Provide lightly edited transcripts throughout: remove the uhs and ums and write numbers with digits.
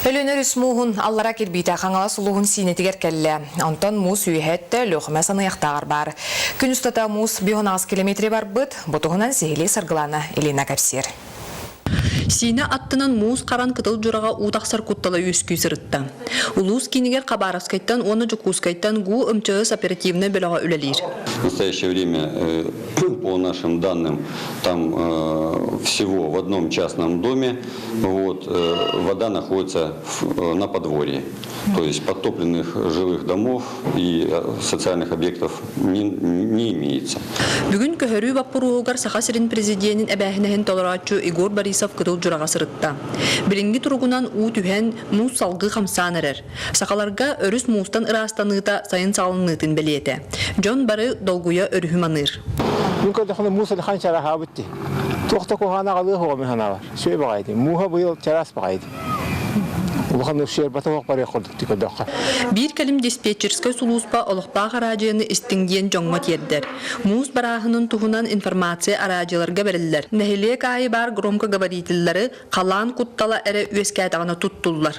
Өлүөнэ өрүс мууһун аллара кирбиитэ Хаҥалас улууһун Сиинэтигэр кэллэ. Онтон муус үөһэ өттө Өлүөхүмэ саныйахтааҕар баар. Күн устата муус 58 километри барбыт. Бу туһунан сиһилии Саргылана Ильина кэпсиир. Сиинэ аттынан муус харан Кытыл Дьураҕа уу тахсар куттала үөскүү сырытта. Улуус киинигэр Хабаровскайтан уонна Дьокуускайтан ГУ МЧС оперативнай бөлөҕө үлэлиир. В настоящее время, по нашим данным, там всего в одном частном доме вот, вода находится на подворье. То есть подтопленных жилых домов и социальных объектов не, не имеется. Бүгүн көһөрүү боппуруоһугар Саха сирин президенин эбээһинэһин толорооччу Егор Борисов Кытыл Дьураҕа сырытта. Билиҥҥи туругунан уу түһэн, муус салгыы хамсаан эрэр. Сахаларга өрүс муустан ыраастаныыта сайын саҕаланыытын бэлиэтэ. Дьон бары долгуйа өрүһү маныыр. Мин көрдөххүнэ муус улахан чараһаабыт дии. Туох да куһаҕаны аҕалыа суоҕа мин санаабар. Үчүгэй баҕайы дии. Мууһа быйыл чараас баҕайы дии. Улахан ущербата суох барыах курдук дии көрдөххө. Биир кэлим диспетчерскэй сулууспа олохтоох араадьыйаны истиҥ диэн дьоҥҥо тиэрдэр. Муус барааһынын туһунан информация араадьыйаларга бэриллэр. Нэһилиэк аайы баар громкоговорителлары халаан куттала эрэ үөскээтэҕинэ туттуллар.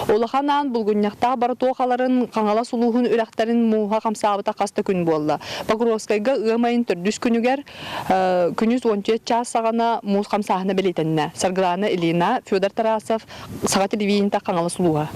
Улахан аан булгунньахтаах боротуохаларын Хаҥалас улууһун үрэхтэрин мууһа хамсаабыта хас да күн буолла. Покровскайга ыам айын төрдүс күнүгэр күнүс 14 чаас саҕана муус хамсааһына бэлиэтэннэ. Саргылана Ильина, Федор Тарасов, Саха телевидениета Хаҥалас улууһа.